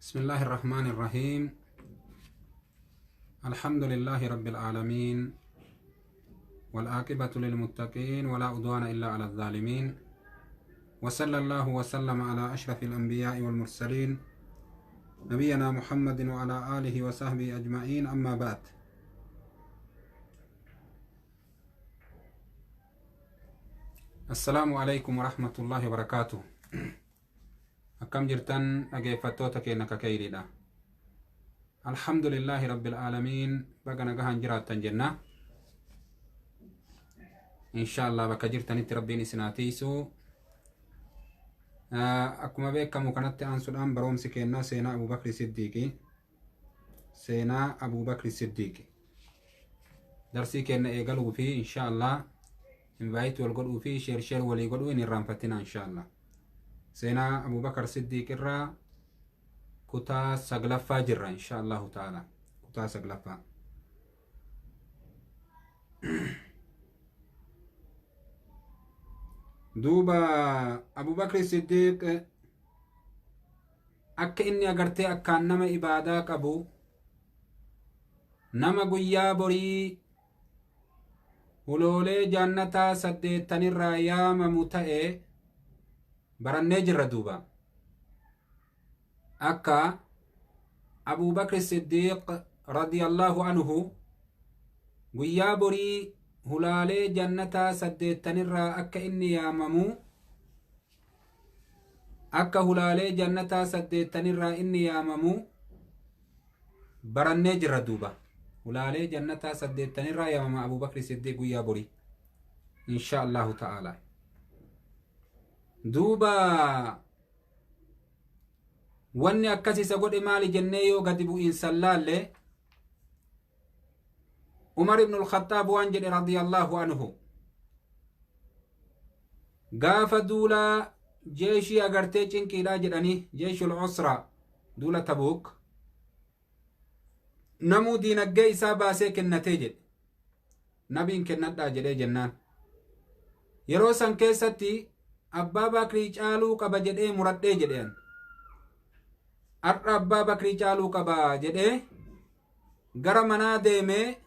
بسم الله الرحمن الرحيم. الحمد لله رب العالمين، والعاقبة للمتقين، ولا عدوان إلا على الظالمين، وصلى الله وسلم على أشرف الأنبياء والمرسلين نبينا محمد وعلى آله وصحبه أجمعين. أما بعد، السلام عليكم ورحمة الله وبركاته. Akkam jirtan, dhageeffattoota keenya kakeyriidha? Alhamdulillaahi rabbil aalamiin. Baga nagahan jiraattan jenna. Insha Allah bakka jirtanitti Rabbiin isin haa tiisu. Akkuma beekamu kanatti aansuudhaan baroomsi kennaa seenaa Abubakri Siddiiqi, seenaa Abubakri Siddiiqi. Darsii kenna eegaluu fi insha Allah invite wal godhuu fi share share walii godhuu hin irraanfatina. Insha Allah seenaa Abubakar Siddiiq irraa kutaa saglaffaa jirra, insha Allahu ta'ala, kutaa saglaffaa. Duuba Abubakri Siddiiq akka inni agartee akkaan nama ibaadaa qabu, nama guyyaa borii huloolee jannataa saddeettanirraa yaamamu ta'e barannee jirra. Duuba akka Abubakri Siddiiq radiyallahu anhu guyyaa borii hulaalee jannataa saddeettanirraa akka inni yaamamu, akka hulaalee jannataa saddeettanirraa inni yaamamu barannee jirra. Duuba hulaalee jannataa saddeettanirraa yaamama Abubakri Siddiiq guyyaa borii, insha Allahu ta'ala. Duuba wanni akkas isa godhe maali jennee yoo gadi bu'iinsan laalle, Umar ibn al-Khattaab waan jedhe radiyallahu anhu: gaafa duula jeeshii agartee cinqiidhaa jedhanii, jeeshul usra, duula Tabuuk, namuu diinaggee isaa baasee kennatee jedhe. Nabiin kennadhaa jedhee jennaan, yeroo san keessatti Abbaa Bakrii caaluu qaba jedhee muradhee jedheen. Har'a Abbaa Bakrii caaluu qaba jedhee gara manaa deemee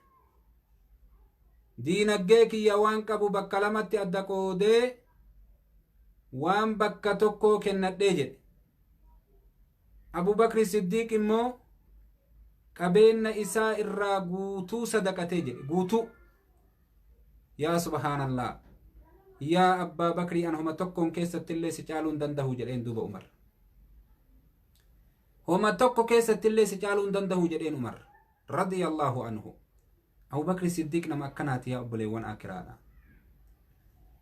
diinaggee kiyya waan qabu bakka lamatti adda qoodee waan bakka tokkoo kennadhee jedhe. Abubakri Siddiiq immoo qabeenya isaa irraa guutuu sadaqatee jedhe, guutuu. Yaa subhaanallah, yaa Abbaa Bakrii, an homa tokkoon keessatti illee si caaluu hin danda'u jedheen. Duuba Umar, homa tokko keessatti illee si caaluu hin danda'u jedheen Umar radiyallahu anhu. Abubakri Siddiiq nama akkanaati, yaa obboleewwan akiraadha.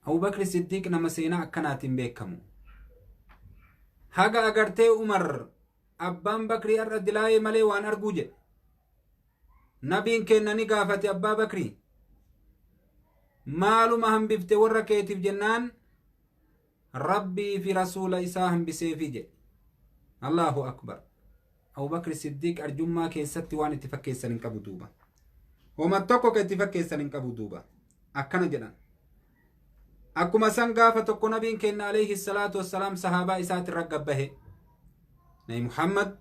Abubakri Siddiiq nama seenaa akkanaatiin beekamu. Haga agartee Umar, "Abbaan Bakrii har'a dilaayee malee waan arguu" jedhe. Nabiin kenna ni gaafate, "Abbaa Bakrii, maaluma hambifte warra keetiif?" jennaan, "Rabbii fi rasuula isaa hambiseefi" jedhe. Allahu akbar! Abubakri Siddiiq arjummaa keessatti waan itti fakkeessan hin qabu. Duuba homa tokko ka itti fakkeessan hin qabu. Duuba akkana jedhan. Akkuma san gaafa tokko nabiin kenna alayhi salaatu wassalaam sahaabaa isaatiin ragga bahe. Nabi Muhammad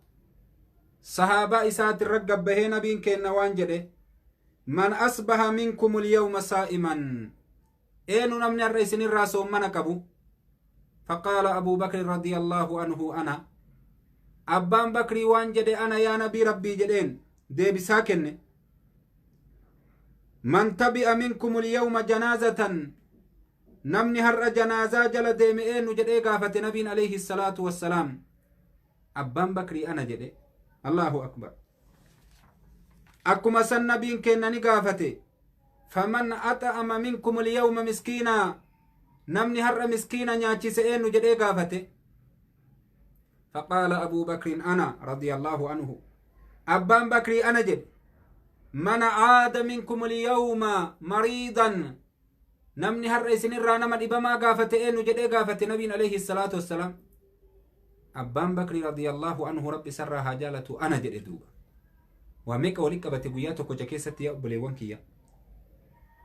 sahaabaa isaatiin ragga bahee nabiin kenna waan jedhe: "Man asbaha minkum alyawma saa'iman?" Eenu namni har'a isinirraa soommana qabu? Faqaala Abu Bakri radiyallahu anhu: "Ana." Abbaan Bakrii waan jedhe: "Ana, yaa nabii Rabbii" jedheen deebisaa kenne. "Man tabi'a minkum alyawma janaazatan?" Namni har'a janaazaa jala deeme eenyu jedhee gaafate nabiin alayhi salaatu wassalaam. Abbaan Bakrii "Ana" jedhe. Allahu akbar! Akkuma san nabiin kenna ni gaafate: "Faman axa'ama minkum alyawma miskiinaa?" Namni har'a miskiina nyaachise eenyu jedhee gaafate. Faqaala Abuu Bakrin: "Ana" radiyallahu anhu. Abbaan Bakrii "Ana" jedhe. "Man caada minkum alyawma mariidan?" Namni har'a isinirraa nama dhibamaa gaafate eenyu jedhee gaafate nabiin alayhi salaatu wassalaam. Abbaan Bakrii radiyallahu anhu, Rabbi isarraa haa jaalatu, "Ana" jedhe. Duuba waa meeqa walitti qabate guyyaa tokkocha keessatti, yaa obboleewwan kiyya?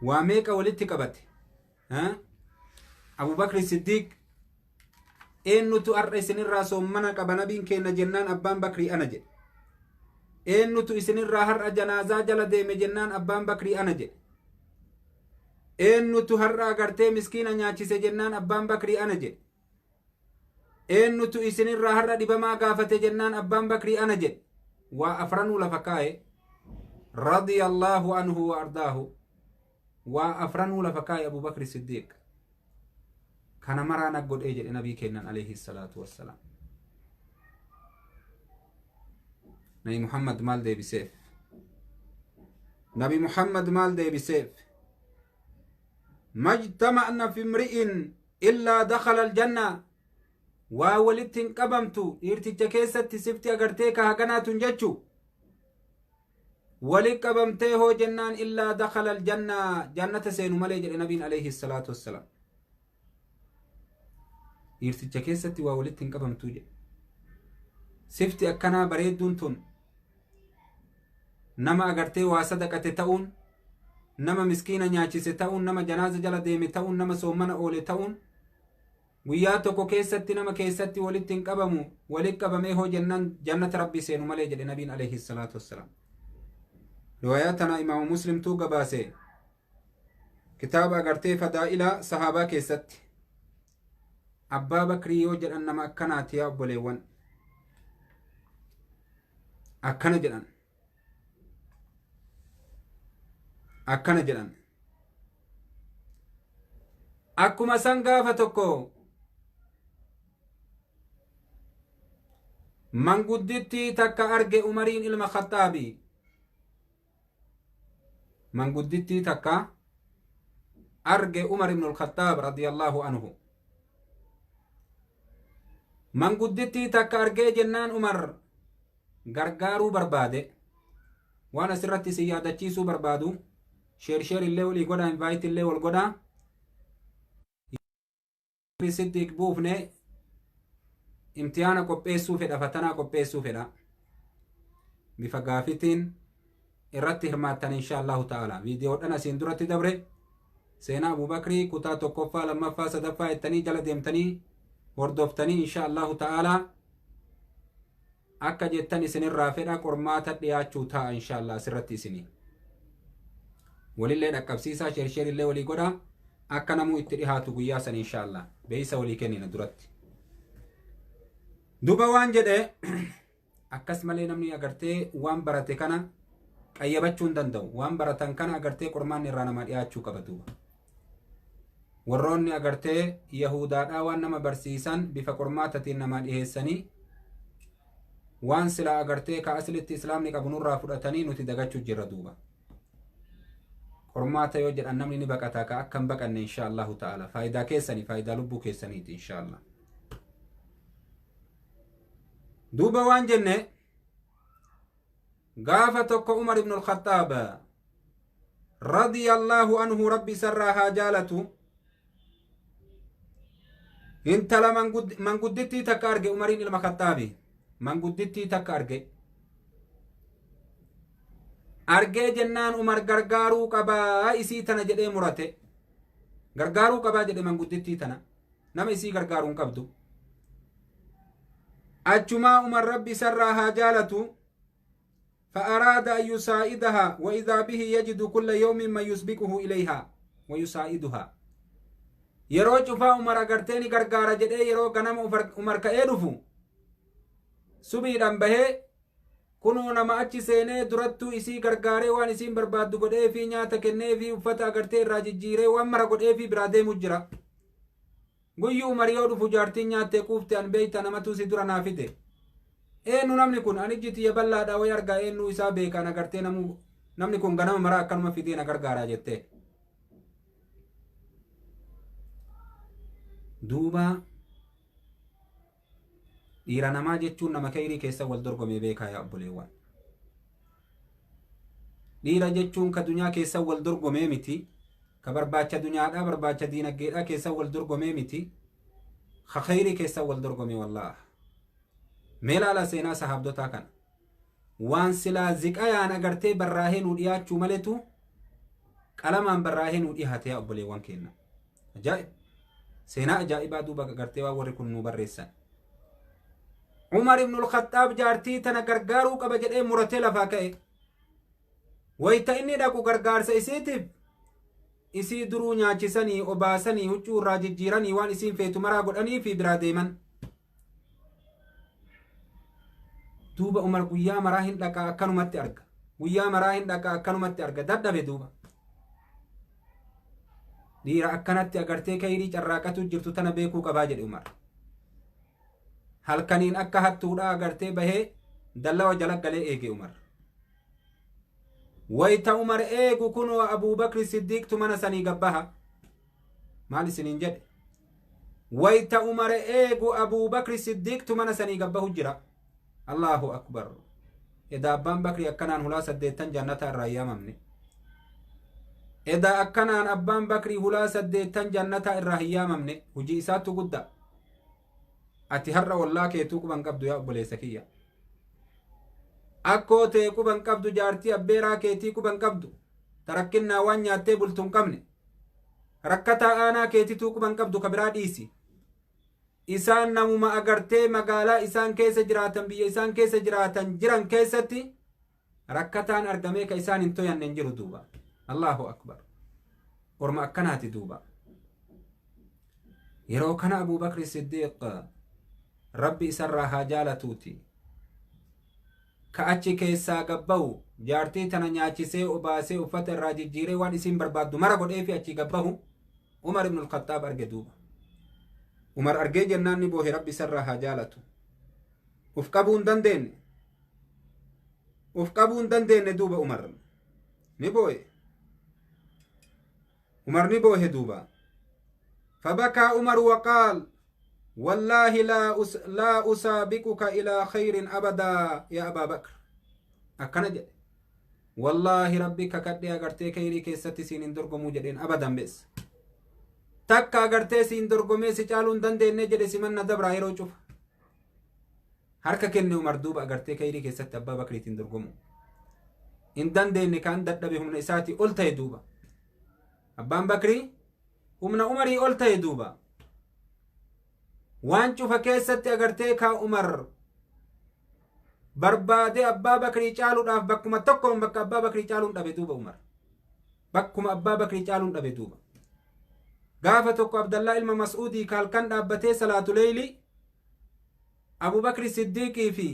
Waa meeqa walitti qabate Abubakri Siddiiq? Eenyutu har'a isinirraa soommana qaba nabiin kenna jennaan abbaan Bakrii ana jedhe. Eenyutu isinirraa har'a janaazaa jala deeme jennaan abbaan Bakrii ana jedhe. Eenyutu har'a agartee miskiina nyaachise jennaan abbaan Bakrii ana jedhe. Eenyutu isinirraa har'a dhibamaa gaafate jennaan abbaan Bakrii ana jedhe. Waa afranuu lafa kaa'e. Radiyallahu anhu wa ardaahu. Waa afranuu lafa kaa'e Abu Bakri Siddiiq. Kana maraa na godhee jedhe nabii kennan alayhi salaatu wassalaam. Nabi Muhammad maal deebiseef? Nabi Muhammad maal deebiseef? Majtama'na fi imri'in illaa dakhala aljanna. Waa walitti hin qabamtu dhiirticha keessatti sifti agartee ka haganaatun jechu. Wali qabamtee hoo jennaan illaa dakhala aljanna, jannata seenu malee jedhe nabiin alayhi salaatu wassalaam. Dhiirticha keessatti waa walitti hin qabamtuu jedhe. Sifti akkanaa bareedduun tun nama agartee waa sadaqate ta'uun, nama miskiina nyaachise ta'uun, nama janaaza jala deeme ta'uun, nama soommana oole ta'uun guyyaa tokko keessatti nama keessatti walitti hin qabamu. Walitti qabamee hoo jennaan jannata rabbii seenu malee jedhe nabiin alayhi salaatu wassalaam. Riwaayaa tana imaamu Muslimtuu gabaase kitaaba agartee fadaa'ila sahaabaa keessatti. Abbaa Bakrii yoo jedhan nama akkanaati yaa obboleewwan. Akkana jedhan. Akkana jedhan. Akkuma san gaafa tokko manguddittii takka arge Umariin ilma Khaxaabi. Manguddittii takka arge Umar ibn al-Khaxaab radiyallahu anhu. Manguddittii takka argee jennaan Umar gargaaruu barbaade. Waan asirratti isin yaadachiisuu barbaadu sheer illee walii godhaa, invite illee wal godhaa. Siddiq buufne imtihaana qopheessuu fedha, fatanaa qopheessuu fedha. Bifa gaafitiin irratti hirmaattan insha Allahu ta'ala. Viidiyoodhaan asiin duratti dabre seenaa Abubakrii kutaa tokkoffaa, lammaffaa, sadaffaa jettanii jala deemtanii hordoftanii insha Allahu ta'ala akka jettan isinirraa fedha. Qormaata dhiyaachuu ta'a insha Allah asirratti isinii. Walillee dhaqqabsiisaa, sheer illee walii godhaa, akka namuu itti dhihaatu guyyaa san insha Allah. Beeysa walii kennina duratti. Duba waan jedhe akkas malee namni agartee waan barate kana qayyabachuu hin danda'u. Waan baratan kana agartee qormaanni irraa namaa dhiyaachuu qaba duuba. Warroonni agartee Yahudaadhaa waan nama barsiisan bifa qormaatatiin namaa dhiheessanii waan silaa agartee ka aslitti islaamni qabu nurraa fudhatanii nuti dagachuu jirra duuba. Qormaata yoo jedhan namni ni baqataa, ka akka hin baqanne insha Allahu ta'ala. Faayidaa keessanii, faayidaa lubbuu keessaniiti insha Allah. Duuba waan jenne gaafa tokko Umar ibn al-Khattaab radiyallahu anhu, rabbi isarraa haa jaalatu, intala manguddittii takka arge. Umariin ilma Khattaabi manguddittii takka arge. Argee jennaan Umar gargaaruu qabaa isii tana jedhee murate. Gargaaruu qabaa jedhe manguddittii tana. Nama isii gargaaruu hin qabdu. Achumaa Umar rabbi isarraa haa jaalatu فأراد أن يساعدها وإذا به يجد كل يوم من يسبقه إليها ويساعدها. Yeroo cufaa Umar agarteeni gargaara jedhee yeroo ganama Umar ka'ee dhufu subiidhaan bahee kunoo nama achi seenee durattuu isii gargaaree waan isiin barbaaddu godhee fi nyaata kennee fi uffata agartee irraa jijjiiree waan mara godhee fi biraa deemu jira. Guyyuu Umar yoo dhufu jaartiin nyaattee quufte, an beeyta namatu si dura naa fide. Eenyu namni kun? Ani ijji bal'aadha wayi argaa eenyu isaa beekaan agartee namni kun ganama mara akkanuma fidee na gargaaraa jettee. Duuba dhiira namaa jechuun nama kayrii keessa wal dorgomee beekaa yaa obboleewwan. Dhiira jechuun ka dunyaa keessa wal dorgomee miti. Ka barbaacha dunyaadhaa, barbaacha diinagdeedhaa keessa wal dorgomee miti. Ka kayrii keessa wal dorgome wallaah. Mee ilaala seenaa sahaabdotaa kana. Waan silaa ziqayaan agartee barraahee nuu dhiyaachuu maletu qalamaan barraahee nuu dhiyaate yaa obboleewwan keenya. Ajaa'ib! Seenaa ajaa'ibaa duuba agartee waan warri kun nu barreessan. Umar ibn al-Khattaab jaartii tana gargaaruu qaba jedhee muratee lafaa ka'e. Wayta inni dhaqu gargaarsa isiitiif isii duruu nyaachisanii obaasanii huccuu irraa jijjiiranii waan isiin feetu maraa godhanii fi biraa deeman. Duuba Umar guyyaa maraa hin dhaqaa akkanumatti arga. Guyyaa maraa hin dhaqaa akkanumatti arga. Dadhabe duuba. Dhiira akkanatti agartee kayrii carraaqatu jirtu tana beekuu qabaa jedhe Umar. Halkaniin akka hattuudhaa agartee bahee dallawa jala galee eege Umar. Wayta Umar eegu kunoo Abuubakri Siddiiqtu mana sanii gabbaha. Maal isiniin jedhe? Wayta Umar eegu Abuubakri Siddiiqtu mana sanii gabbahu jira. Allahu akbar. Edaa abbaan Bakri akkanaan hulaa 8 jannata irraa yaamamne. Edaa akkanaan abbaan Bakri hulaa 8 jannata irraa hin yaamamne. Hujii isaattu guddaa. Ati har'a wallaa keetuu quban qabdu yaa obboleessa kiyya. Akkoo tee quban qabdu, jaartii abbeeraa keetii quban qabdu, tarakkinnaa waan nyaattee bultu hin qabne, rakkataa aanaa keetituu quban qabdu ka biraa dhiisi. Isaan namuma agartee magaalaa isaan keessa jiraatan, biyya isaan keessa jiraatan jiran keessatti rakkataan argamee ka isaan hin toyanne hin jiru duuba. Allahu akbar. Orma akkanaati duuba. Yeroo kana Abuubakri Siddiiq Rabbi isarraa haa jaalatuuti. Ka achi keessaa gabbahu jaartii tana nyaachisee obaasee uffata irraa jijjiiree waan isiin barbaaddu mara godhee fi achi gabbahu Umar ibn al-Khattaab arge duuba. Umar argee jennaan ni boohe Rabbi isarraa haa jaalatu. Uf qabuu hin dandeenye. Uf qabuu hin dandeenye duuba Umar. Ni boohe. Umar ni boohe duuba. Fabakaa Umar waqaal wallaahi laa usaabiquka ilaa khayrin abadaa yaa Abaa Bakr. Akkana jedhe. Wallaahi Rabbi kakadhee agartee khayrii keessatti siin hin dorgomuu jedheen abadan beessa. Takka agartee siin dorgomee si caaluu hin dandeenye jedhe simanna dabraa yeroo cufa. Harka kenne Umar duuba agartee khayrii keessatti Abbaa Bakriitiin dorgomuu. Hin dandeenye kaan dadhabe humna isaatii ol ta'e duuba. Abbaan Bakrii humna Umarii ol ta'e duuba. Waan cufa keessatti agartee kaa Umar barbaadee Abbaa Bakrii caaluudhaaf bakkuma tokkoon bakka Abbaa Bakrii caaluun dhabe duuba Umar. Bakkuma Abbaa Bakrii caaluun dhabe duuba. Gaafa tokko Abdallaa ilma Mas'uudii halkan dhaabbatee salaatu leeyli Abubakri Siddiiqii fi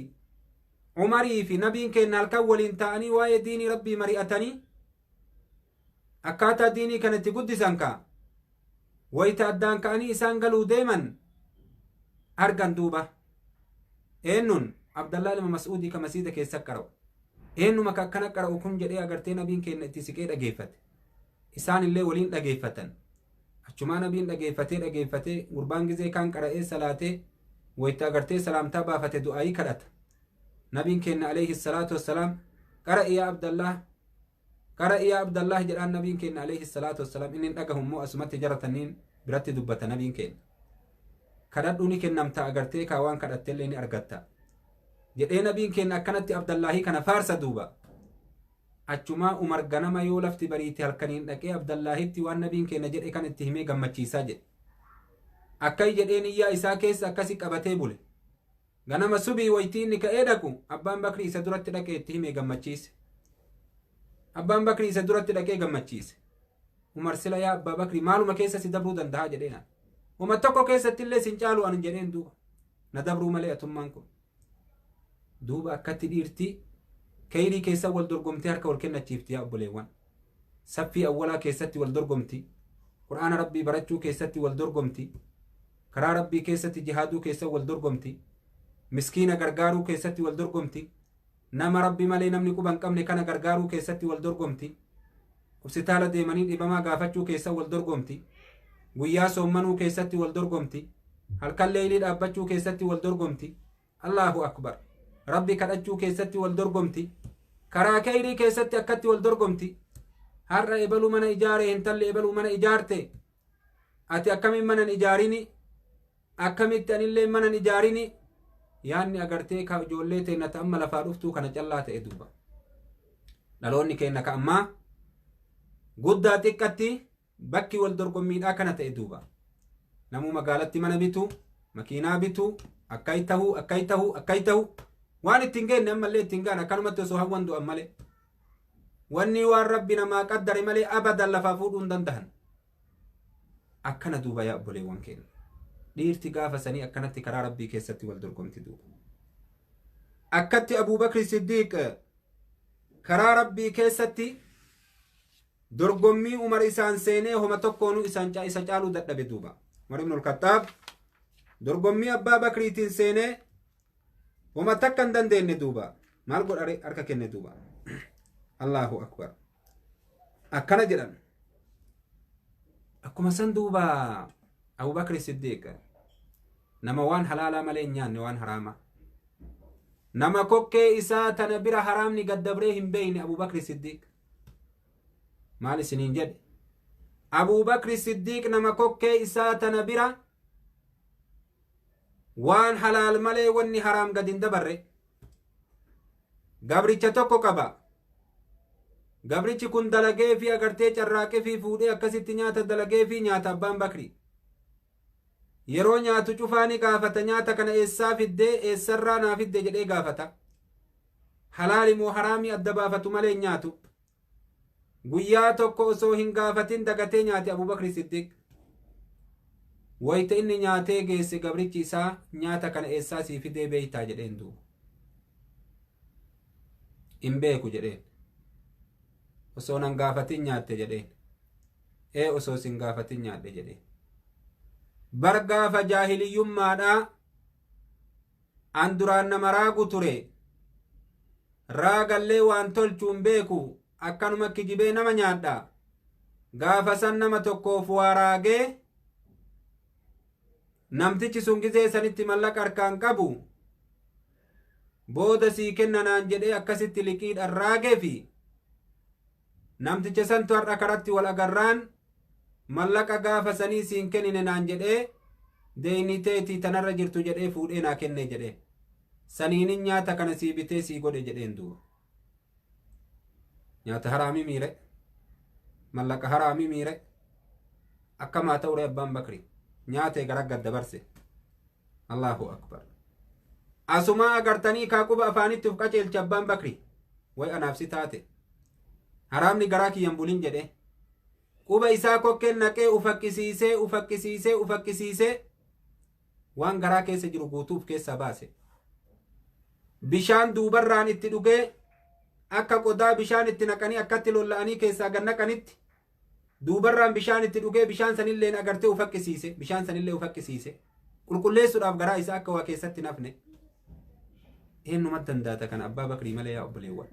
Umarii fi nabiin keenya halkan waliin ta'anii waa'ee diinii Rabbii mari'atanii akkaataa diinii kanatti guddisan kaa wayita addaan ka'anii isaan galuu deeman argan duuba. Eenyuun Abdallaa ilma Mas'uudii ka masiida keessa qara'u. Eenyuma ka akkana qara'u kun jedhee agartee nabiin keenya itti siqee dhageeffate. Isaan illee waliin dhageeffatan. Achumaa nabiin dhageeffatee gurbaan gizee kaan qara'ee salaatee wayita agartee salaamtaa baafate du'aayii kadhata. Nabiin keenya alayhi salaatu wassalaam qara'i yaa Abdallah qara'i yaa Abdallah jedhaan nabiin keenya alayhi salaatu wassalaam inni dhagahu immoo asumatti jarataniin biratti dubbata nabiin keenya. Kadhadhuu ni kennamta agartee kaa waan kadhattellee ni argatta. Jedhee nabiin keenya akkanatti Abdallaahii kana faarsa duuba. Achumaa Umar ganama yoo lafti bariite halkaniin dhaqee Abdallaahitti waan nabiin keenya jedhe kan itti himee gammachiisaa jedhe. Akkai jedheen iyyaa isaa keessa akkasi qabatee bule. Ganama subii waytii inni ka'ee dhaqu Abbaan Bakrii isa duratti dhaqee itti himee gammachiise. Abbaan Bakrii isa duratti dhaqee gammachiise. Umar sila yaa Abbaa Bakrii maaluma keessa si dabruu danda'a jedheen. Uma tokko keessatti illee sin caalu ani jedheen duuba. Na dabruu malee atummaan kun. Duuba akkatti dhiirtii kayrii keessa wal dorgomtee harka wal kennachiifti yaa obboleewwan. Saffii awwalaa keessatti wal dorgomti. Qur'aana Rabbii barachuu keessatti wal dorgomti. Karaa Rabbii keessatti jihaaduu keessa wal dorgomti. Miskiina gargaaruu keessatti wal dorgomti. Nama Rabbi malee namni quba hin qabne kana gargaaruu keessatti wal dorgomti. Hospitaala deemanii dhibamaa gaafachuu keessa wal dorgomti. Guyyaa soommanuu keessatti wal dorgomti. Halkan leeylii dhaabbachuu keessatti wal dorgomti. Allahu akbar. Rabbi kadhachuu keessatti wal dorgomti. Karaa kayrii keessatti akkatti wal dorgomti. Har'a ebaluu mana ijaare hintalli ebaluu mana ijaarte. Ati akkamiin mana hin ijaarini? Akkamitti anillee mana hin ijaarini? Yaanni agartee ka ijoollee teenna ta amma lafaa dhuftuu kana callaa ta'e duuba. Dhaloonni keenna ka ammaa guddaa xiqqatti bakki wal dorgommiidhaa kana ta'e duuba. Namuu magaalatti mana bitu, makiinaa bitu, akkai tahuu, akkai tahuu, akkai tahuu. Waan ittiin geenne ammallee ittiin gaan akkanumatti osoo hawwan du'an malee. Wanni waan Rabbi namaa qaddare malee abadan lafaa fuudhuu hin dandahan. Akkana duuba yaa obboleewwan keenya. Dhiirti gaafa sanii akkanatti karaa Rabbii keessatti wal dorgomti duuba. Akkatti Abuubakri Siddiiq karaa Rabbii keessatti dorgommii Umar isaan seenee homa tokkoonuu isaan isa caaluu dadhabe duuba. Umar ibn al-Khattaab dorgommii Abbaa Bakriitiin seenee homa takka hin dandeenye duuba. Maal godhare harka kenne duuba. Allahu akbar. Akkana jedhan. Akkuma san duuba Abubakri Siddiiq nama waan halaalaa malee hin nyaanne waan haraamaa. Nama kokkee isaa tana bira haraamni gaddabree hin beeyne Abubakri Siddiiq. Maal isiniin jedhe? Abubakri Siddiiq nama kokkee isaa tana bira waan halaal malee wanni haraam gad hin dabarre. Gabricha tokko qaba. Gabrichi kun dalagee fi agartee carraaqee fi fuudhee akkasitti nyaata dalagee fi nyaata Abbaan Bakri. Yeroo nyaatu cufaa ni gaafata, nyaata kana eessaa fiddee, eessarraa naa fidde jedhee gaafata. Halaali moo haraamii adda baafatu malee hin nyaatu. Guyyaa tokko osoo hin gaafatin dagatee nyaate Abubakri Siddiq. Wayita inni nyaatee geesse gabrichi isaa nyaata kana eessaa sii fidee beeytaa jedheen duuba. Hin beeku jedheen. Osoo nan gaafatin nyaatte jedheen. Ee, osoo sin gaafatin nyaadhe jedheen. Bar gaafa jaahiliyyummaadhaa an duraan nama raagu ture. Raagallee waan tolchuun beeku, akkanuma kijibee nama nyaadha. Gaafa san nama tokkoof waa raagee, namtichi sun gizee sanitti mallaqa harkaan qabu, booda sii kenna naan jedhee akkasitti liqiidhaan raagee fi namticha santu har'a karatti wal agarraan mallaqa gaafa sanii siin kennine naan jedhee deeyniteetii tanarra jirtu jedhee fuudhee naa kenne jedhee. Saniinin nyaata kana sii bitee sii godhe jedheen duuba. Nyaata haraamii miire. Mallaqa haraamii miire. Akkamaa ta'ure Abbaan Bakri. Nyaatee gara gad dabarse. Allahu akbar. Asumaa agartanii kaa quba afaanitti uf qaceelche Abbaan Bakri. Way anaaf si taate. Haraamni garaa kiyyan bulin jedhee. Quba isaa kokkeen naqee ufaqqisiisee ufaqqisiisee ufaqqisiisee waan garaa keessa jiru guutuu of keessaa baase. Bishaan duubarraan itti dhugee akka qodaa bishaan itti naqanii akkatti lolla'anii keessaa gad naqanitti duubarraan bishaan itti dhugee bishaan sanillee agartee ufaqqisiise, bishaan sanillee ufaqqisiise. Qulqulleessuudhaaf garaa isaa akka waa keessatti nafne. Eenyuma dandaata kana Abbaa Bakrii malee yaa obboleewwan.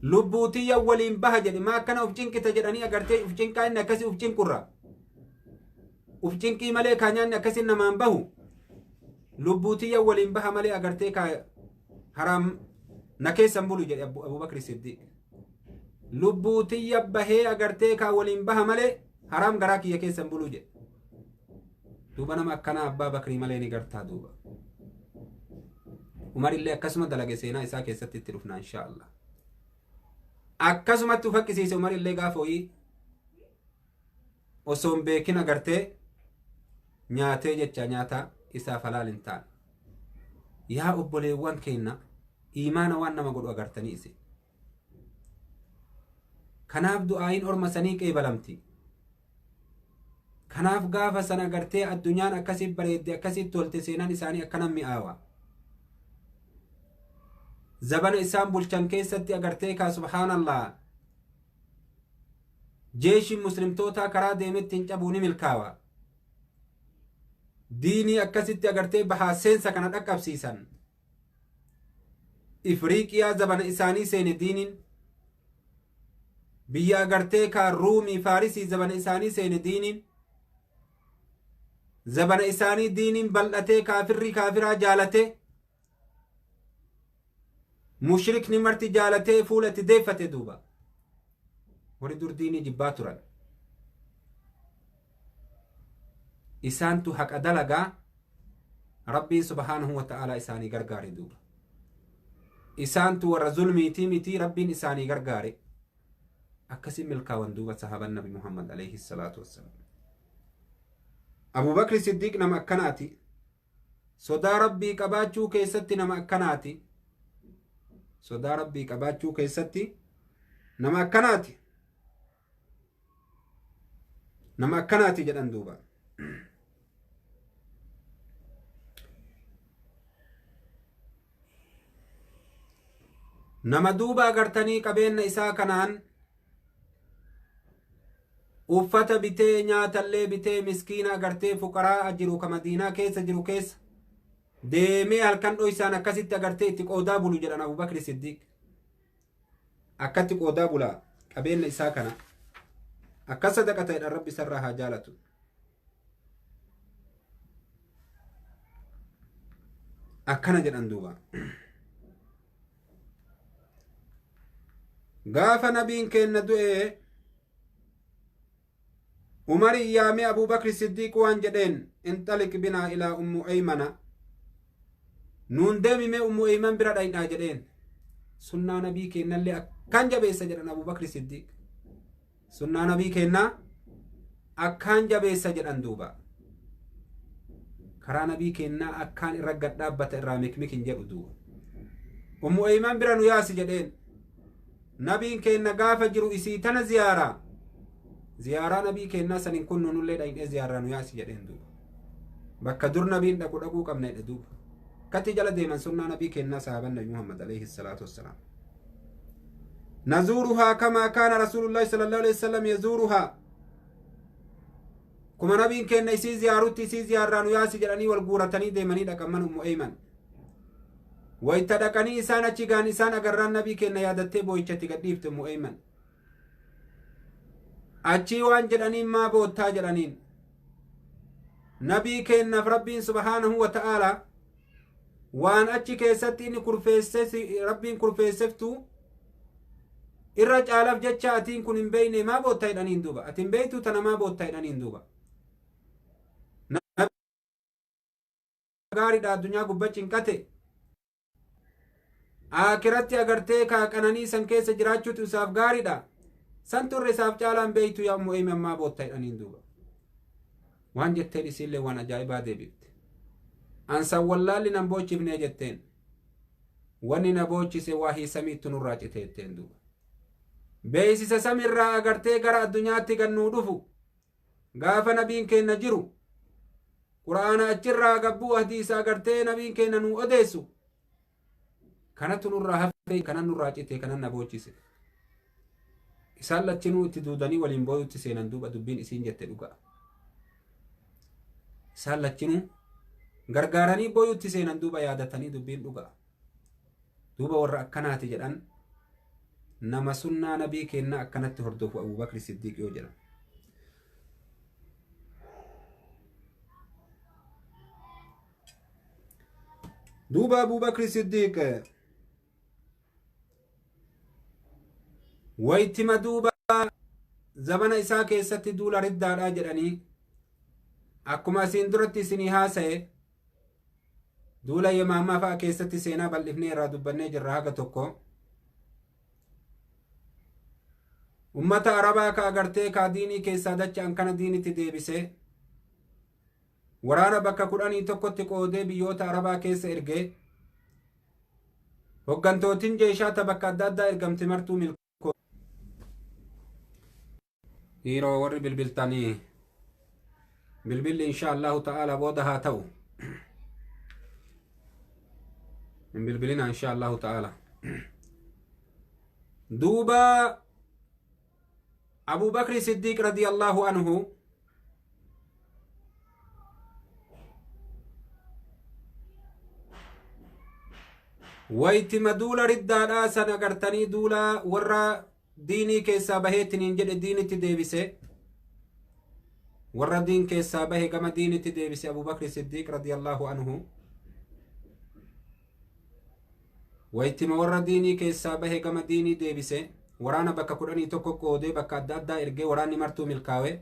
Lubbuutiyya waliin baha jedhe. Maa akkana uf cinqita jedhanii agartee uf cinqaa inni akkasii uf cinqurra. Uf cinqii malee kaa nyaanni akkasii namaan bahu. Lubbuutiyya waliin baha malee agartee kaa haraam na keessan bulu jedhe Abubakri Siddiq. Lubbuutiyya bahee agartee kaa waliin baha malee haraam garaa kiyya keessan bulu jedhe. Duuba nama akkanaa Abbaa Bakrii malee ni gartaa duuba. Umar illee akkasuma dalage, seenaa isaa keessatti itti dhufna insha Allah. Akkasumatti ufaqqisiise Umar illee gaafa ho'ii osoo hin beekin agartee nyaatee jecha nyaata isaaf halaal hin taane. Yaa obboleewwan keenya, iimaana waan nama godhu agartanii isin. Kanaaf du'aayin orma sanii qeebalamti. Kanaaf gaafa sana agartee addunyaan akkasitti bareedde, akkasitti tolte, seenaan isaanii akkana mi'aawa. Zabana isaan bulchan keessatti agartee kaa subhaanallah jeeshiin muslimtootaa karaa deemetti hin cabuu, ni milkaawa. Diinii akkasitti agartee bahaa seensa kana dhaqqabsiisan. Ifriiqiyaa zabana isaanii seene diiniin. Biyya agartee kaa Ruumii Faarisii zabana isaanii seene diiniin. Zabana isaanii diiniin bal'atee kaafirri kaafiraa jaalatee, mushrikni marti jaalatee fuula itti deeffate duuba. Warri dur diinii jibbaa turan. Isaantu haqa dalagaa, Rabbiin subhaanahu wa ta'aalaa isaanii gargaare duuba. Isaantu warra zulmiitii miti, Rabbiin isaanii gargaare. Akkasiin milkaawan duuba sahaban Nabi Muhammad alayhi salaatu wassalaam. Abubakri Siddiiq nama akkanaati. Sodaa Rabbii qabaachuu keessatti nama akkanaati. Sodaa Rabbii qabaachuu keessatti nama akkanaati. Nama akkanaati jedhan duuba. Nama duuba agartanii qabeenya isaa kanaan uffata bitee, nyaatallee bitee, miskiina agartee fuqaraa jiru ka Madiinaa keessa jiru keessa deemee halkan dhoysaan akkasitti agartee itti qoodaa bulu jedhan. Abubakri Siddiiq akkatti qoodaa bulaa qabeenya isaa kana akkas sadaqata jedhan. Rabbi isarraa haa jaalatu. Akkana jedhan duuba. Gaafa nabiin keenna du'e, Umari yaamee Abubakri Siddiiq waan jedheen: "Inxaliq binaa ilaa Ummu Eymana, nuun deemimee Ummu Eyman bira dhaynaa" jedheen. Sunnaa nabii keennallee akkaan jabeessa jedhan. Abubakri Siddiiq sunnaa nabii keennaa akkaan jabeessa jedhan duuba. Karaa nabii keennaa akkaan irra gad dhaabbata, irraa mikmik hin jedhu duuba. "Ummu Eyman bira nu yaasi" jedheen. Nabiin keenna gaafa jiru isii tana ziyaaraa, ziyaaraa nabii keennaa sanin kun nunullee dhaynee ziyaaraa nu yaasi jedheen duuba. Bakka dur nabiin dhaqu dhaquu qabna jedhe duuba. Akkatti jala deeman sunnaa nabii keennaa sahaaban Nabi Muhammad alayhi salaatu wassalaam. "Nazuuruhaa kamaa kaana Rasuulullaahi sallallahu alayhi wasallam yazuuruhaa", kuma nabiin keenna isii ziyaarutti isii ziyaarraa nu yaasi jedhanii wal guuratanii deemanii dhaqan mana Ummu Eyman. Wayta dhaqanii isaan achi gaan isaan agarraan nabii keenna yaadattee boo'ichatti gadhiifte Ummu Eyman. Achii waan jedhaniin: "Maa boottaa?" jedhaniin. "Nabii keennaaf Rabbiin subhaanahu wa ta'aalaa waan achi keessatti inni kurfeesse Rabbiin kurfeesseftu irra caalaaf jecha atiin kun hin beeyne, maa bootta?" jedhaniin duuba. "Ati hin beeytu tana, maa bootta?" jedhaniin duuba. Gaariidha addunyaa gubba cinqate, aakiratti agartee kaa qananii san keessa jiraachuutu isaaf gaariidha, san turre isaaf caalaan beeytu yaa Ummu Eyman, maa bootta? jedhaniin duuba. Waan jetteen isiillee waan ajaa'ibaa deebifte. "Ansan wallaalli nan boochifnee" jetteen. "Wanni na boochise waahii samiittu nurraa cite" jetteen duuba. Beeysisa samirraa agartee gara addunyaatti gannuu dhufu gaafa nabiin keenna jiru, Qura'aana achirraa gabbuu, hadiisa agartee nabiin keenna nuu odeessu kanatu nurraa hafe, kanan nurraa cite, kanan na boochise. Isaan lachinuu itti duudanii waliin booyutti seenan duuba. Dubbiin isiin jette dhugaa. Isaan lachinuu gargaaranii booyutti seenan duuba, yaadatanii dubbiin dhugaa duuba. Warra akkanaati jedhan, nama sunnaa nabii kennaa akkanatti hordofu Abubakri Siddiiq yoo jedhan. Duuba Abubakri Siddiiq waytima duuba zabana isaa keessatti duula riddaadhaa jedhanii, akkuma asiin duratti isinii haasa'e, duula Yemaamaa fa'a keessatti seenaa bal'ifnee irraa dubbannee jirra haga tokko. Ummata Arabaa ka agartee ka diinii keessaa dacha'an kana diinitti deebise. Waraana bakka 11tti qoodee biyyoota Arabaa keessa ergee, hoggantootiin jeeshaata bakka adda addaa ergamte martuu milkoo. Dhiiroo, warri bilbiltanii, bilbilli insha Allahu ta'ala booda haa ta'u. Hin bilbilina insha Allahu ta'ala. Duuba Abu Bakri Siddiiq radiyallahu anhu waytima duula riddaadhaa san agartanii duula warra diinii keessaa baheetiniin jedhe diinitti deebise, warra diin keessaa bahe gama diinitti deebise Abubakri Siddiiq radiyallahu anhu. Waytima warra diinii keessaa bahe gama diinii deebise, waraana bakka 11 qoodee bakka adda addaa ergee, waraanni martuu milkaawe,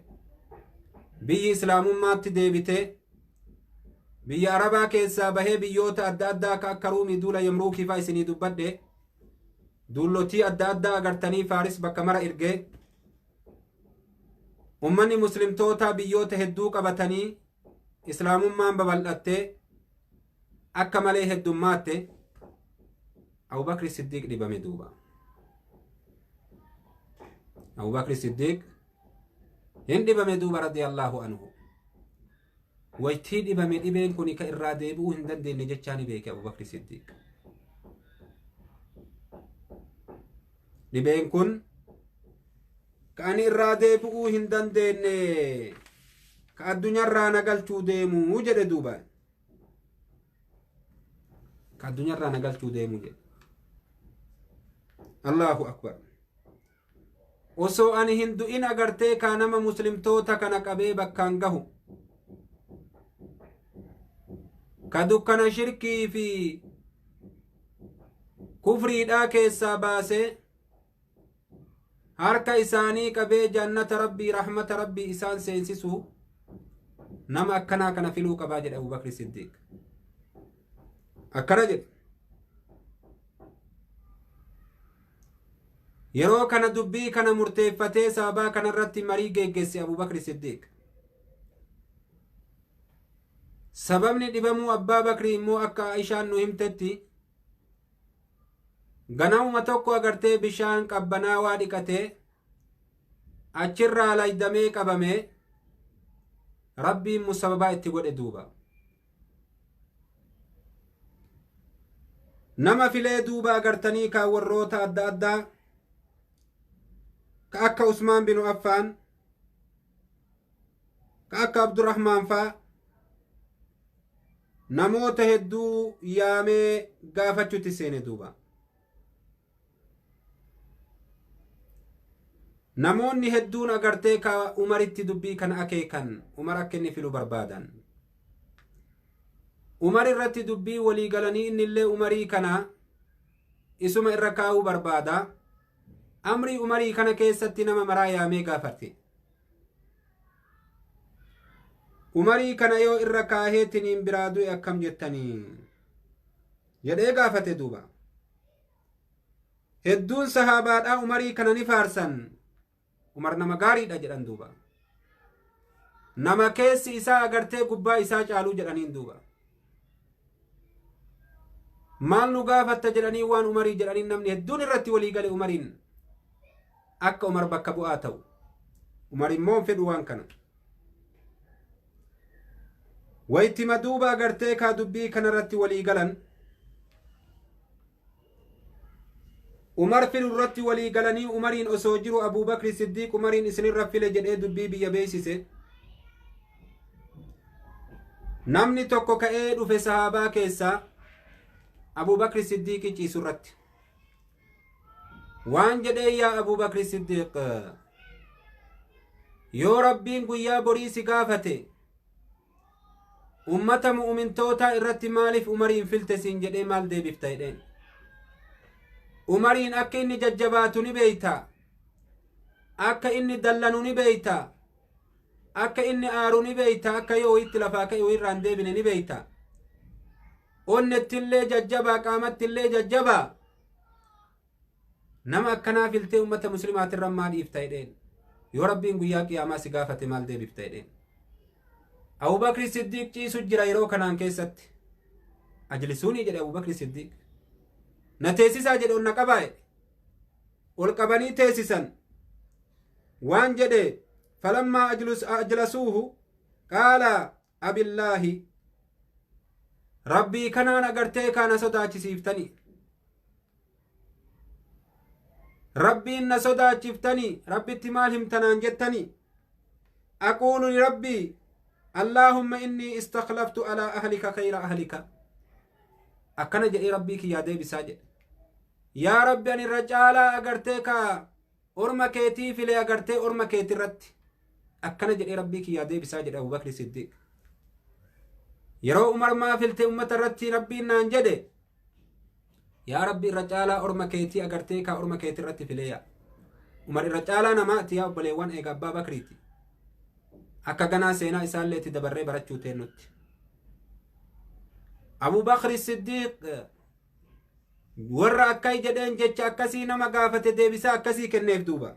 biyyi islaamummaatti deebite. Biyya Arabaa keessaa bahee biyyoota adda addaa akka akka Ruumii, duula Yamruukii faa isinii dubbadhe, duullotii adda addaa agartanii Faaris bakka mara ergee, ummanni muslimtoota biyyoota hedduu qabatanii Islaamummaan babal'attee akka malee heddummaatte. Abubakri Siddiiq dhibame duuba. Abubakri Siddiiq hin dhibame duuba, radiyallaahu anhu. Waytii dhibame, dhibeen kun ka irraa deebi'uu hin dandeenye jechaa ni beeke Abubakri Siddiiq. Dhibeen kun ka ani irraa deebi'uu hin dandeenye, ka addunyaarraa na galchuu deemuu jedhe duuba. Ka addunyaarraa na galchuu deemuu jedhe. Allahu akbar. Osoo ani hin du'in agartee kaa nama muslimtoota kana qabee bakkaan gahu, ka dukkana shirkii fi kufriidhaa keessaa baasee harka isaanii qabee jannata Rabbii, rahmata Rabbii isaan seensisu, nama akkanaa kana filuu qabaa jedhe Abubakri Siddiiq. Akkana jedhe. Yeroo kana dubbii kana murteeffatee sababaa kanarratti marii geggeesse Abubakri Siddiiq. Sababni dhibamuu Abbaa Bakrii immoo akka Aishaan nu himtetti, ganamuma tokko agartee bishaan qabbanaawaa dhiqatee achirraa laydamee qabame. Rabbiin musababaa itti godhe duuba. Nama filee duuba agartanii kaa warroota adda addaa, ka akka Usmaan binu Affaan, ka akka Abdurrahmaan faa, namoota hedduu yaamee gaafachuutti seene duuba. Namoonni hedduun agartee ka Umaritti dubbii kana akeekan, Umar akka inni filu barbaadan. Umar irratti dubbii walii galanii innillee Umarii kana isuma irra kaa'uu barbaada. Amrii Umarii kana keessatti nama maraa yaamee gaafate. Umarii kana yoo irra kaaheetiniin biraa du'e akkam jettanii jedhee gaafate duuba. Hedduun sahaabaadhaa Umarii kana ni faarsan. Umar nama gaariidha jedhan duuba. Nama keessi isaa agartee gubbaa isaa caaluu jedhaniin duuba. Maal nu gaafatta jedhanii waan Umarii jedhaniin, namni hedduun irratti walii gale Umariin akka Umar bakka bu'aa ta'u. Umar immoo hin fedhu waan kana. Waytima duuba agartee kaa dubbii kanarratti walii galan, Umar filu irratti walii galanii, Umariin osoo jiru Abuubakri Siddiiq Umariin isinirra file jedhee dubbii biyya beeksise. Namni tokko ka'ee dhufe sahaabaa keessaa Abuubakri Siddiiqi ciisu irratti. Waan jedhee, yaa Abuubakri Siddiiq, yoo Rabbiin guyyaa borii si gaafate, ummata mu'umintootaa irratti maaliif Umariin filte siin jedhee maal deebifta jedheen. Umariin akka inni jajjabaatu ni beeyta. Akka inni dallanu ni beeyta. Akka inni aaru ni beeyta. Akka yoo itti lafaa ka'e irraa hin deebine ni beeyta. Onnettillee jajjabaa, qaamattillee jajjabaa. Nama akkanaa filtee ummata muslimaatirra maal dhiifta jedheen. Yoo Rabbiin guyyaa qiyaamaa si gaafate maal deebifta jedheen. Abubakri Siddiiq ciisu jira yeroo kanaan keessatti. Ajlisuunii jedhe Abubakri Siddiiq. Na teessisaa jedhe, ol na qabaa jedhe. Ol qabanii teessisan. Waan jedhe, falammaa ajlasuuhu qaala, abillaahi, Rabbii kanaan agartee kana sodaachisiiftanii. Rabbiin na sodaachiftanii, Rabbitti maal himtanaan jettanii. Aquulu lirabbii allaahumma innii istakhlaftu alaa ahlika khayra ahlika. Akkana jedhee Rabbii kiyyaa deebisaa jedhe. Yaa Rabbi, ani irra caalaa agartee ka orma keetii file agartee orma keetirratti. Akkana jedhee Rabbii kiyyaa deebisaa jedhe Abubakri Siddiiq. Yeroo Umar maa filte ummata irratti Rabbiin naan jedhe, yaa Rabbi, irra caalaa orma keetii agartee ka orma keetirratti filee yaa. Umar irra caalaa namaati yaa obboleewwan, eega Abbaa Bakriiti. Akka ganaa seenaa isaallee itti dabarree barachuu teennutti. Abubakri Siddiiq warra akkai jedheen jecha akkasii nama gaafate deebisaa akkasii kenneef duuba.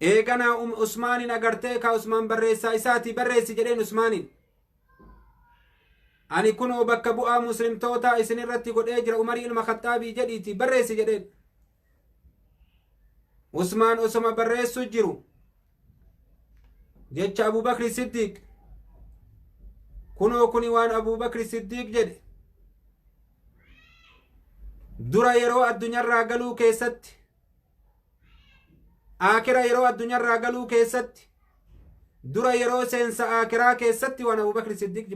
Eeganaa Usmaanin agartee ka Usmaan barreessaa isaati barreessi jedheen Usmaanin. Ani kunoo bakka bu'aa muslimtoota isin irratti godhee jira Umarii ilma Khaxaabii jedhiiti barreessi jedheen. Usmaan osoma barreessu jiru jecha Abubakri Siddiiq kunoo kuni waan Abubakri Siddiiq jedhe dura yeroo addunyaarraa galuu keessatti aakira yeroo addunyaarraa galuu keessatti dura yeroo seensa aakiraa keessatti waan Abubakri Siddiiq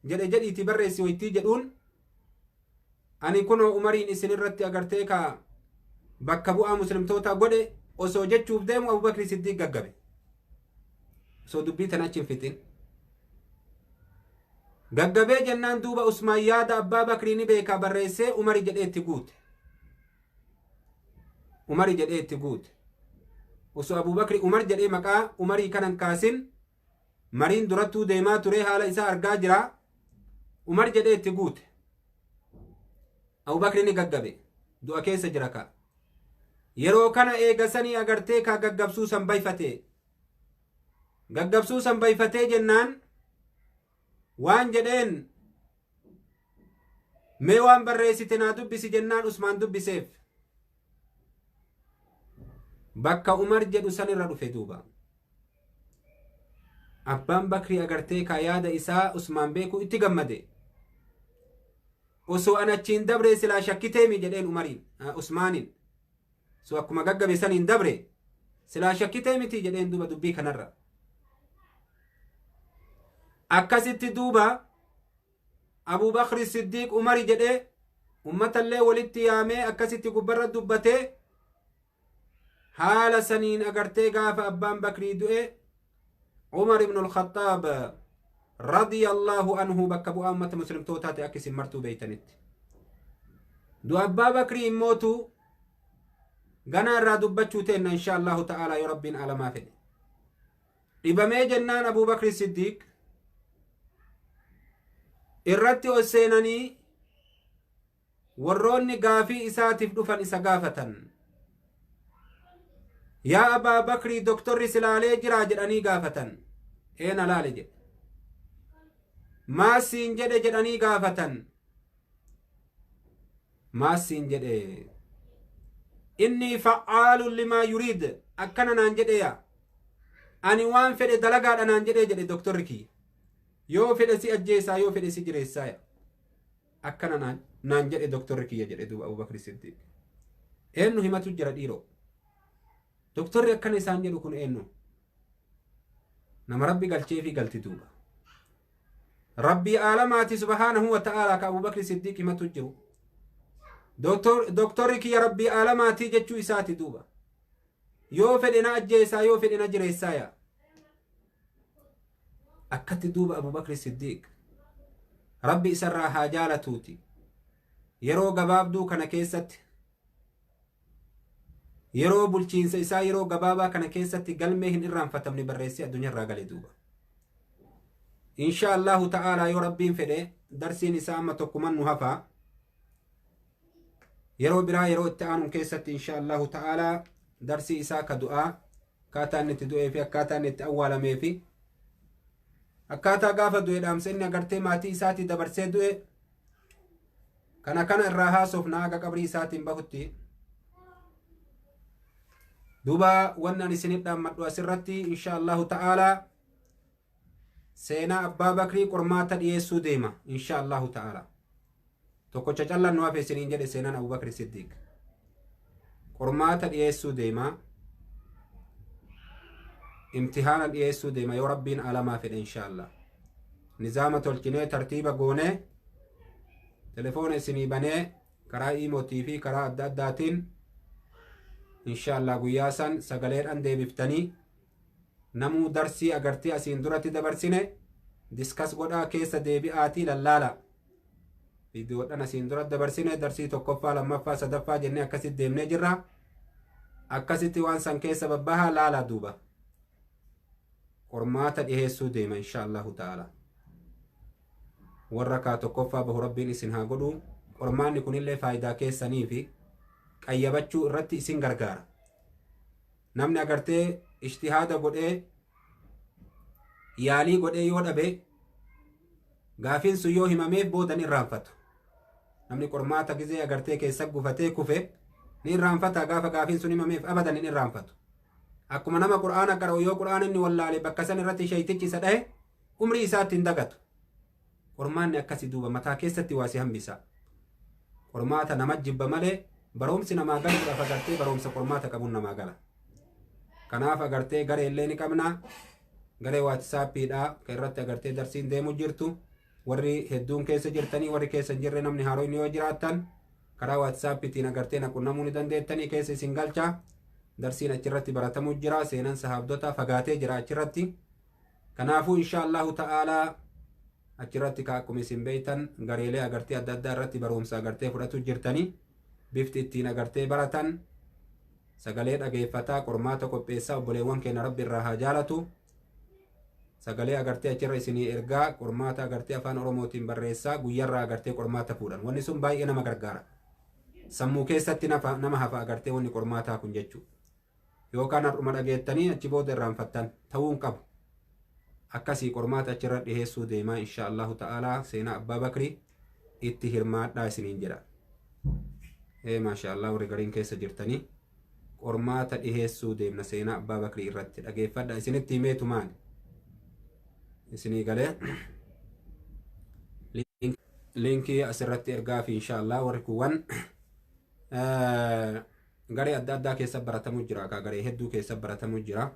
jedhe jedhiiti barreessi waytii jedhuun ani kunoo Umariin isin irratti agartee ka bakka bu'aa muslimtoota godhe osoo jechuuf deemu Abubakri Siddiiq gaggabe. Osoo dubbii tana achi hin fixin. Gaggabee jennaan duuba Usmaan yaada Abbaa Bakrii ni beekaa barreessee Umari jedhee itti guute. Umari jedhee itti guute. Osoo Abubakri Umar jedhee maqaa Umarii kanan kaasin mariin durattuu deemaa ture haala isaa argaa jira. Umar jedhee itti guute. Abubakri ni gaggabe. Du'a keessa jira ka. Yeroo kana eegasanii agartee ka gaggabsuu san bayfatee. Gaggabsuu san bayfatee jennaan waan jedheen mee waan barreessite naa dubbisi jennaan Usmaan dubbiseef. Bakka Umar jedhu san irra dhufe duuba. Abbaan Bakrii agartee ka yaada isaa Usmaan beeku itti gammade. Osoo an achiin dabre silaa shakkiteemi jedheen Umariin Usmaaniin. So akkuma gaggabe saniin dabre silaa shakkitee miti jedheen duuba dubbii kanarra. Akkasitti duuba Abubakri Siddiiq Umari jedhee ummatallee walitti yaamee akkasitti gubbarra dubbatee haala saniin agartee gaafa Abbaan Bakrii du'e Umar ibn al-Khattaab radiyallahu anhu bakka bu'aa ummata muslimtootaa ta'e akka isin martuu beeytanitti. Du'a Abbaa Bakrii immootu ganaa irraa dubbachuu teenna insha Allahu ta'ala yoo Rabbiin alamaa fedhe. Dhibamee jennaan Abubakri Siddiiq irratti ol seenanii warroonni gaafii isaatiif dhufan isa gaafatan. Yaa Abaa Bakrii doktorri silaalee jiraa jedhanii gaafatan. Eena laale jedhe. Maasiin jedhe jedhanii gaafatan. Maasiin jedhe. Inni fa'aalun limaa yuriid akkana naan jedhe yaa. Ani waan fedhe dalagaadha naan jedhee jedhe doktorri kiyya. Yoo fedhe si ajjeesaa yoo fedhe si jireessaa yaa. Akkana naan jedhe doktorri kiyya jedhe duuba Abubakri Siddiiq. Eenyu himatu jira dhiiroo? Doktorri akkana isaan jedhu kun eenyu? Nama Rabbi galchee fi galti duuba. Rabbii aalamaati subhaanahu wa ta'aalaa ka Abubakri Siddiiq himatu jiru. Doktorri kiyya Rabbii aalamaatii jechuu isaati duuba. Yoo fedhe na ajjeesaa yoo fedhe na jireessaa yaa. Akkatti duuba Abubakri Siddiiq Rabbi isarraa haa jaalatuuti. Yeroo gabaabduu kana keessatti yeroo bulchiinsa isaa yeroo gabaabaa kana keessatti galmee hin irraanfatamne barreessee addunyaarraa gale duuba. Insha Allahu ta'aalaa yoo Rabbiin fedhe darsiin isaa amma tokkuman nu hafaa. Yeroo biraa yeroo itti aanuun keessatti insha Allahu ta'aalaa darsii isaa ka du'aa akkaataa inni itti du'ee fi akkaataa inni itti awwaalamee fi akkaataa gaafa du'e dhaamsa inni agartee maatii isaatii dabarsee du'e kana kana irraa haasofna haga qabrii isaatiin bahutti. Duuba wanni ani isinit dhaammadhu asirratti insha Allahu ta'aalaa seenaa Abbaa Bakrii qormaata dhiyeessuu deema insha Allahu ta'aalaa. Tokkocha callaan nu hafe isiniin jedhe seenaan Abubakri Siddiiq. Qormaata dhiyeessuu deema. Imtihaana dhiyeessuu deema yoo Rabbiin alamaa fedhe insha Allah. Nizaama tolchinee tartiiba goonee telefoona isinii banee karaa iimootii fi karaa adda addaatiin insha Allah guyyaa san sagaleedhaan deebiftanii namuu darsii agartee asiin duratti dabarsine diskas godhaa keessa deebi'aatii lallaala. Viidiyoodhaan asiin dura dabarsine darsii tokkoffaa lammaffaa sadaffaa jennee akkasitti deemnee jirra. Akkasitti waan san keessa babbahaa laalaa duuba. Qormaata dhiheessuu deema insha Allahu ta'ala. Warra kaa tokkoffaa bahu Rabbiin isin haa godhu. Qormaanni kunillee faayidaa keessanii fi qayyabachuu irratti isin gargaara. Namni agartee Ijtihaada godhee yaalii godhee yoo dhabe gaafiin sun yoo himameef boodan irraanfatu. Namni qormaata gizee agartee keessa gufatee kufe ni irraanfata gaafa gaafiin sun himameef abadan hin irraanfatu. Akkuma nama qur'aana qara'u yoo qur'aana inni wallaale bakka san irratti shaytichi isa dhahe umrii isaatti hin dagatu. Qormaanni akkasii duuba mataa keessatti waa si hambisa. Qormaata nama jibba malee barumsi namaa galuudhaaf agartee barumsa qormaata qabuun namaa gala. Kanaaf agartee garee illee ni qabna. Garee waatisaappiidha kan irratti agartee darsiin deemu jirtu. Warri hedduun keessa jirtanii warri keessa hin jirre namni haaroon yoo jiraattan karaa waatisaappiitiin agartee na qunnamuu ni dandeettanii keessa isin galcha. Darsiin achirratti baratamuu jira. Seenan sahaabdota fagaatee jira achirratti. Kanaafuu insha Allahu ta'aalaa achirratti ka akkuma isin beeytan gareelee agartee adda addaa irratti barumsa agartee fudhatu jirtanii bifti ittiin agartee baratan sagalee dhageeffataa qormaata qopheessaa obboleewwan keenya rabbi irraa haa jaalatu. Sagalee agartee achirra isinii ergaa qormaata agartee afaan oromootiin barreessaa guyyarraa agartee qormaata fuudhan. Wanni sun baay'ee nama gargaara. Sammuu keessatti nama hafa agartee wanni qormaataa kun jechuudha. Yookaan har'uma dhageettanii achi booda irraanfattan ta'uu hin qabu. Akkasii qormaata achirra dhiheessuu deemaa insha Allahu ta'aalaa seenaa Abbaa Bakrii itti hirmaadhaa isiniin jedha. Maasha Allah warri gariin keessa jirtanii qormaata dhiheessuu deemna seenaa Abbaa Bakrii irratti dhageeffadha isinitti himeetu maali? Isinii galee liinkii asirratti ergaa fi insha Allah warri kuuwwan garee adda addaa keessa baratamuu jira ka garee hedduu keessa baratamuu jira.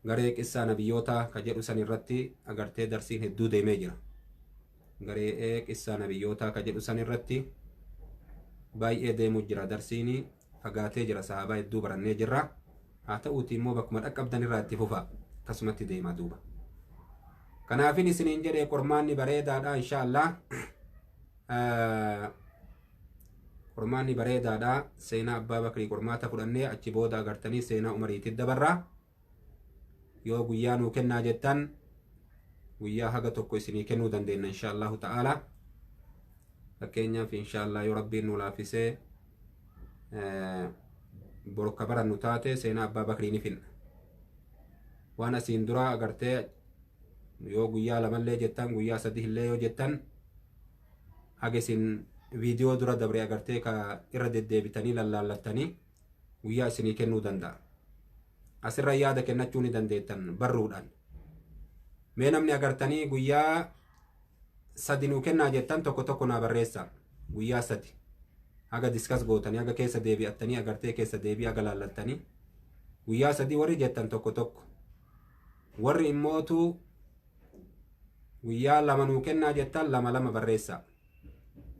Garee qissaa nabiyyootaa ka jedhu san irratti agartee darsiin hedduu deemee jira. Garee qissaa nabiyyootaa ka jedhu san irratti baay'ee deemuu jira darsiin fagaatee jira sahaabaa hedduu barannee jirra. Haa ta'uuti immoo bakkuma dhaqqabdan irraa itti fufa akkasumatti deema duuba. Kanaafin isiniin jedhee qormaanni bareedaadha insha Allah. Qormaanni bareedaadha seenaa Abbaa Bakrii qormaata fudhannee achi booda agartanii seenaa Umariitti dabarra. Yoo guyyaa nuu kennaa jettan guyyaa haga tokko isinii kennuu dandeenya insha Allahu ta'ala. Fakkeenyaaf insha Allah yoo rabbiin nu laaffisee borka barannu taate seenaa Abbaa Bakrii ni finna. Waan asiin dura agartee yoo guyyaa lamallee jettan guyyaa sadi illee yoo jettan haga isin viidiyoo dura dabre agartee ka irra deddeebitanii lallaallattanii guyyaa isinii kennuu danda'a. Asirra yaada kennachuu ni dandeettan barruudhaan. Mee namni agartanii guyyaa sadi nuu kennaa jettan tokko tokko naa barreessa. Guyyaa sadi. Haga diskas gootanii haga keessa deebi'attanii agartee keessa deebii haga laallattanii guyyaa sadi warri jettan tokko tokko. Warri immootu guyyaa lama nuu kennaa jettan lama lama barreessa.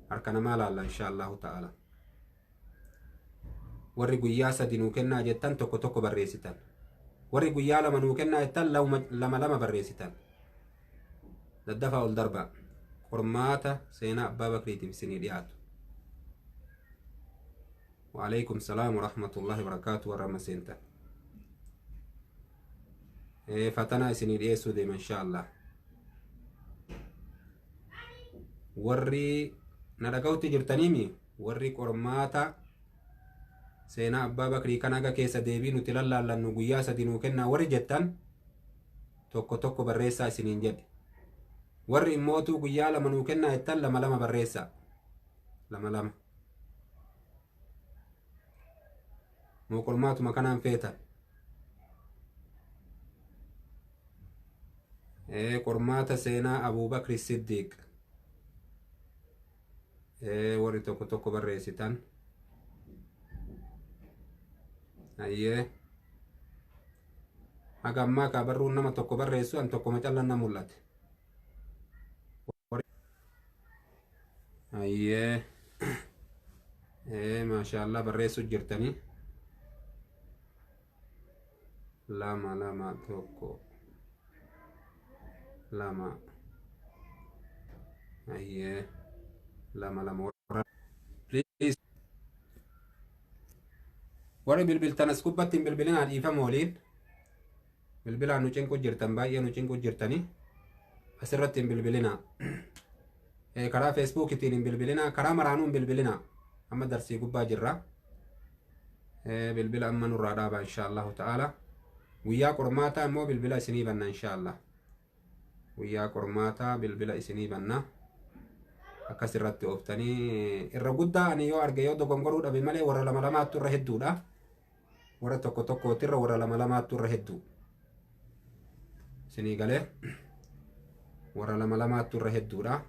Harka namaa laalla insha Allahu ta'ala. Warri guyyaa sadi nuu kennaa jettan tokko tokko barreessitan. Warri guyyaa lama nuu kennaa jettan lama lama barreessitan. Daddafaa ol darbaa. Qormaata seenaa Abbaa Bakriitiif isinii dhiyaatu. Waalaikum salaam wa rahmatullahi wa barakaatu warra amma seentan. Fatanaa isinii dhiyeessuu deema insha Allah. Warri na dhaga'utti jirtaniimi warri qormaata seenaa Abbaa Bakrii kan haga keessa deebii nuti lallaallannu guyyaa sadi nuu kennaa warri jettan tokko tokko barreessaa isiniin jedhe. Warri immootuu guyyaa lama nuu kennaa jettan lama lama barreessaa. Lama lama. Moo qormaatuma kanaan feetan. Qormaata seenaa Abuu Bakri Siddiiq. Warri tokko tokko barreessitan. Ayyee. Haga ammaa kaa barruun nama tokko barreessu an tokko macallan na mul'ate. Ayyee. Maashaallah barreessu jirtanii. Lama lama tokko lama. Ayyee. Lama lama. Please. Warri bilbiltan as gubbatti hin bilbilinaa dhiifama waliin. Bilbilaan nu cinqu jirtan baay'ee nu cinqu jirtanii. Asirratti hin bilbilinaa. Karaa feesbuukiitiin hin bilbilinaa karaa maraanuu hin bilbilinaa. Amma darsii gubbaa jirra. Bilbila amma nurraa dhaabaa insha Allahu ta'ala. Guyyaa qormaataa immoo bilbila isinii banna inshaallah. Guyyaa qormaataa bilbila isinii banna. Akkas irratti ooftanii irra guddaa ani yoo arge yoo dogongoruu dhabe malee warra lama lamaattu irra hedduudha. Warra tokko tokkootirra warra lama lamaattu irra hedduu. Isinii galee warra lama lamaattu irra hedduudha.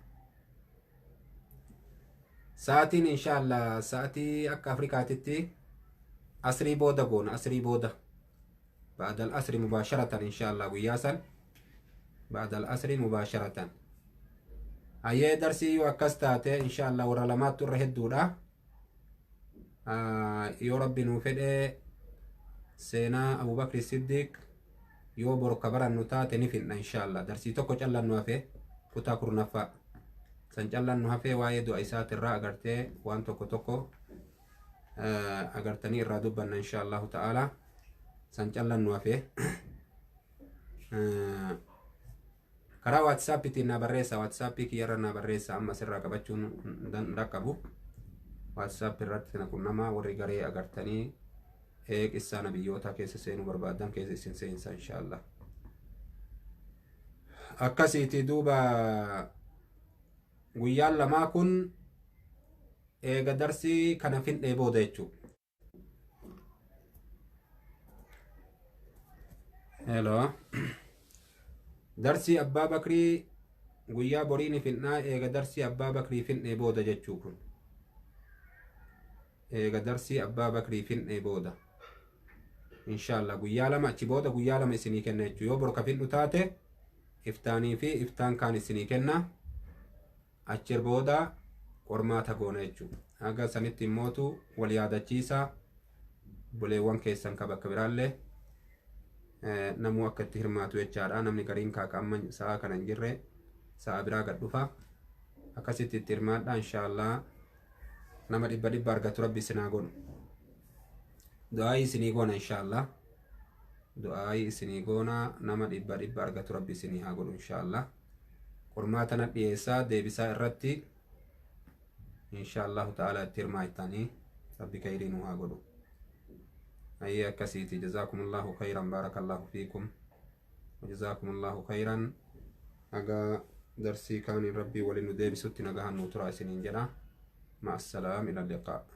Sa'aatiin inshaallah sa'aatii akka Afrikaatitti asrii booda goona, asrii booda. بعد الأسر مباشرة إن شاء الله وياسا بعد الأسر مباشرة. أيه درسي وأكستاتي إن شاء الله ورا لما تره الدولة. يا رب نوفد سينا أبو بكر الصديق يوبر كبر النتات نفن إن شاء الله. درسي توكو جل نوافي كتاكر نفا سنجل نوافي وايد وإسات الراء أغرتي وان توكو توكو أغرتني الرادوبنا إن شاء الله تعالى. سنجل نوافي karaa waatsaappiitiin na barreessa. Waatsaappii kiyyarra na barreessa. Amma sirraa qabachuun raqqabu waatsaap irratti na qunnamaa. Warri garee agartanii qissaa nabiyyoota keessa seenuu barbaadan keessa isin seensa inshaallah. Akkasiiti duuba guyyaan lamaa kun eega darsii kana fin'ee booda jechuudha. Hello. Darsii Abbaa Bakrii guyyaa borii ni fin'aa eega darsii Abbaa Bakrii fin'ee booda jechuu kun. Eega darsii Abbaa Bakrii fin'ee booda. Inshaallah guyyaa lama achi booda guyyaa lama isinii kenna jechuu. Yoo borka fin'u taate iftaanii fi iftaan kaan isinii kenna. Achi booda qormaata goona jechuu. Haga sanitti immootu wal yaadachiisa. Buleewwan keessan ka bakka biraallee namuu akka itti hirmaatu jechaadha. Namni gariin kaaka amma sa'a kana hin jirre sa'a biraa gad dhufa. Akkasitti itti hirmaadha inshaallah. Nama dhibba dhibba argatu rabbi isinaa godhu. Du'aayii isinii goona inshaallah. Du'aayii isinii goona nama dhibba dhibba argatu rabbi isinii haa godhu inshaallah. Qormaata na dhiyeessaa deebisaa irratti inshaallahu ta'ala itti hirmaattanii rabbi khayrii nu haa godhu. أي كسيتي جزاكم الله خيرا بارك الله فيكم وجزاكم الله خيرا. أجا درسي كان ربي ولنو ديبي ستنا جهنم ترى سنين جرا. مع السلامة، إلى اللقاء.